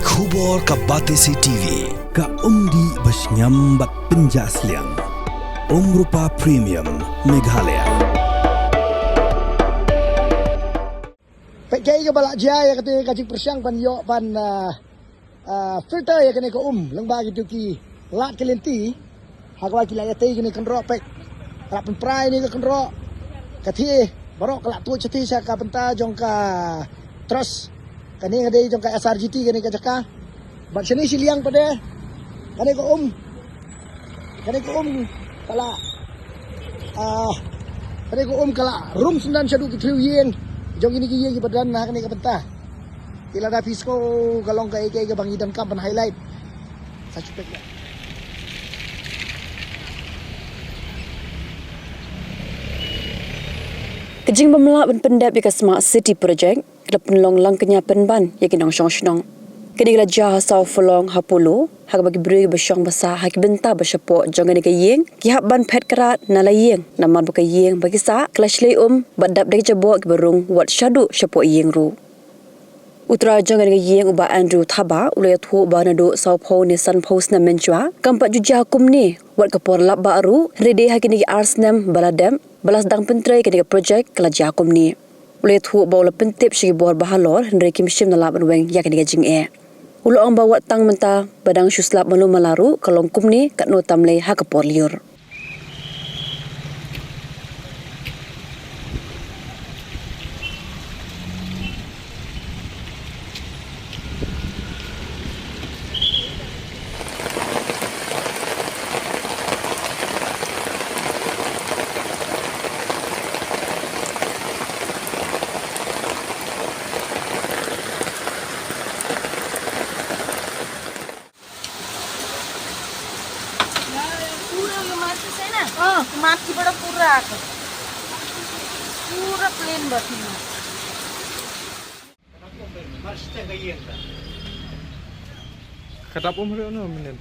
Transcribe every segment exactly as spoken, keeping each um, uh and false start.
Khubor ka Batesi T V, ka umdih ba shngiam bad pynjah sliang. Umrupa Premium, Meghalaya. Peit kaei kaba la jia ïa kane ka jingpyrshang ban ïoh ban, ah, ah, filter ïa kane ka um lyngba kito ki lad ki lynti. Ha kaba ki la ïatei kane ka kynroh, peit. Ka la pynpra ïa kane ka kynroh. Ka thie baroh ka la tuid shathie sha ka bynta jong ka trust. Kane ka dei jong ka S R G T kane ka jaka. Bad shane shiliang pat de, kane ka um, kane ka um ka la, ah, kane ka um ka la rung syndon shaduh ki thriew ïing jong kine ki ïing kiba don ha kane ka bynta. Te lada phi sngewthuh ka long kaei kaei kaba ngi donkam ban highlight. Sa shu peit. Ka jingbymlah ban pyndep ïa ka Smart City Project ka la pynlong lang kñia pynban ïa ki nongshong shnong. Kane ka la jia ha South Furlong ha Polo, ha kaba ki briew kiba shong ba sah ha ki bynta ba shapoh jong kane ka ïing ki hap ban phet krad na la ïing, namar ba ka ïing ba ki sah ka la shlei um bad dap da ki jaboh kiba rung wat shaduh shapoh ïing ruh. U trai jong kane ka ïing, u Bah Andrew Thaba, u la ïathuh ba naduh sawphew ne sanphew snem mynshuwa kam pat ju jia kumne, wat ka por lap bah ruh, hynrei dei ha kine ki ar snem ba la dep ba la sdang pyntrei kane ka projek ka la jia kumne. U la ïathuh ba u la pyntip sha ki bor ba halor, hynrei kim shym la lah ban weng ïa kane ka jingeh. U la ong ba wat tang mynta ba dang shu slap malu mala ruh ka long kumne katno tam lei ha ka por lyiur. पूरा ये माटी से ना, हाँ। माटी बड़ा पूरा आके, पूरा प्लेन बची है। Mar shteng ka ïing ka. Ka dap um ruh no menen.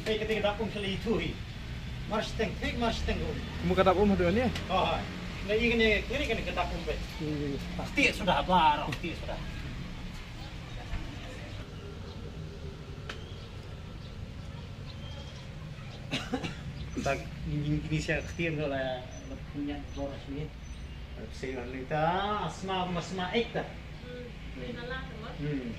Ei, ka dei ka dap um sha la itu hi. Mar shteng, thik mar shteng ka um. Kumno ka dap um ruh ne? Oh, hai. Na ïing ne, kiri kane ka dap um be. Ïa, ïa, ïa. Tiek suda, baroh tiek suda. Tak, ïing kine sha ktien la, la punya boros ni. Sila nita asma, asma ek ta. Hmm. Hmm.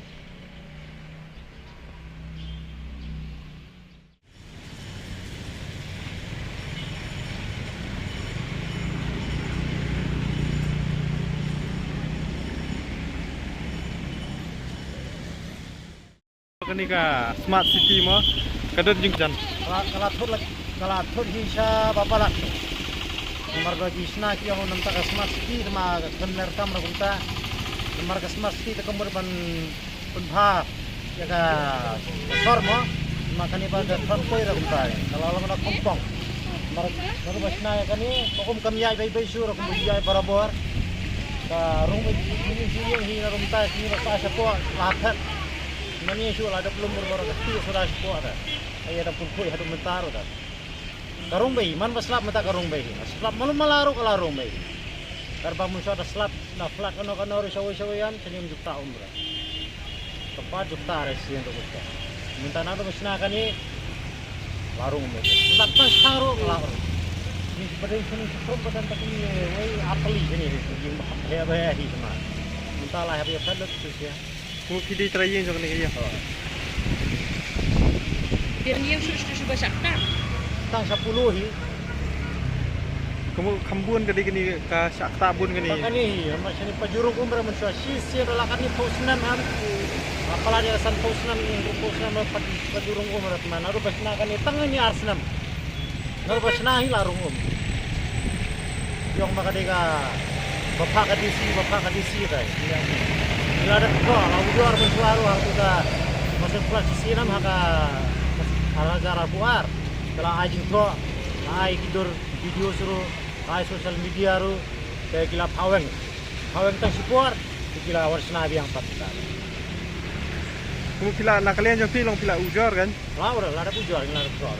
Kane ka smart city mo, ka don jingjan. Ka la, ka la thut la, ka la thut hi sha ba palat. Namar ba ki shna ki ong namar ka smart city, namar ka khun mer tam ra kumta. Namar ka smart city te ka mut ban pynbha ïa ka sor mo. Namar kane ba ka thon poi ra kumta. Ka la long na kompong. Namar, namar ba shna ïa kane, ka um kam ïaid bai bai shuh ra kum ïaid barabor. Ka rung bai bai shuh ïa hi na kumta, hi na ka shapoh la phet. Mane shu la dep lum bor bor ka ti suda shu ko da. Ai da pun khui haduh mynta ruh da. Ka rung bai, man ba slap mynta ka rung bai. Slap malu mala ruh ka la rung bai. Kar ba mun shu da slap na flat kano kano ruh shawei shawei yan, shani mynta um ruh. Ka pat jukta re sien ruh ka. Mynta na ruh shna kane. La rung bai. Slap tang shang ruh la rung. Ni badeng shani shukrum badan tak ni wei apeli shani. Ni ba hab hab hi sama. Mynta la hab ya flat tu sia. Kumno phi dei trai ïing jong kane ka ïing? Phi ïing shu shu shu ba shah ktah. Tang sha pulu hi. Kumno kham bun ka dei kane ka shah ktah bun kane? Ba kane hi, ma shane pa jurung umra man shwa shi sien la kane phew snem ham. Apala dia san phew snem, phew snem pa, pa jurung umra man. Naru ba shna kane tang ni ar snem. Ngar ba shna hi la rung um. Ïong ma ka dei ka ba pha ka D C, ba pha ka D C tai. Ïa. Ïa da ko la ujor ba suaru ha tu ka masuk flat C C nam ha ka ha la jara buar. Kala ai jingthoh, ai ki dur video suru, ai social media ru, te ki la phaweng. Phaweng tang shipor, te ki la war shna biang pat ta. Kum ki la na kalian jong phi long phi la ujor kan? La ura, la da ujor, la da ujor.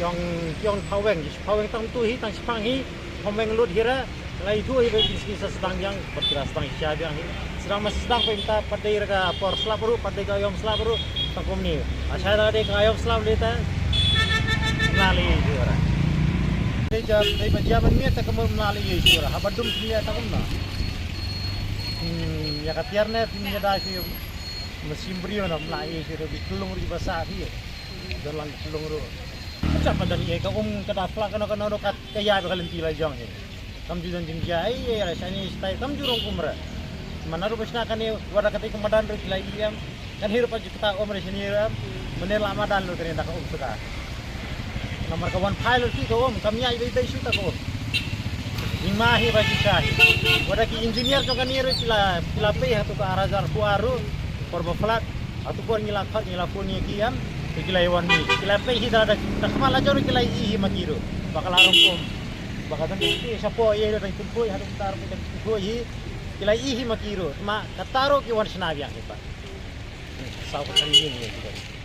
Ïong, ïong phaweng, phaweng tang tu hi, tang shipang hi, phaweng lut hi ra, Lai tu iba kis kis sdang yang, pat kira sdang isha yang hi. Sdang mas sdang pa inta pat dei ka por slap ruh, pat dei ka ayom slap ruh, ta kumni. Asha da dei ka ayom slap lei ta. Na lei ju ra. Dei ja, dei ba ja man miet ta kumna lei ju ra. Haba dum miet ta kumna. Hmm, ya ka tiar ne pin ya da shi. Masim brio na mla ye shi ro bi tulung ri ba sa hi. Don lang tulung ro. Ka pa dan ye ka um ka da fla ka no ka no ka ka ya ba ka lenti la jong hi. Kam ju don jing ja ai ye la shani stai kam ju rong um ra. Mana ro ba shna ka ne wada ka te ka madan ro ki la i em. Kan hir pa ju ka ta um ra shani ra. Mane la madan ro ka ne da ka um suka. Namar ka wan phai lut ki ka um, kam ïai dei dei shu ta ka um. Jingma hi ba ki shah hi. Wada ki engineer jong kane ruh ki la, ki la pei ha tu ka ar hajar ku aru. Por ba flat. Ha tu por ngi la khot ngi la phone ïa ki em. Ki la wan ni. Ki la pei hi da da. Da khmat la jong ruh ki la i hi ma ki ruh. Ba ka la rong um. Ba ka dang ki shapo ïa da ki poi ha tu ka tar ki da ki poi hi. Ki la i hi ma ki ruh. Ma ka ta ruh ki wan shna biang hi ba. Saw ka kan ïing ïa ki da.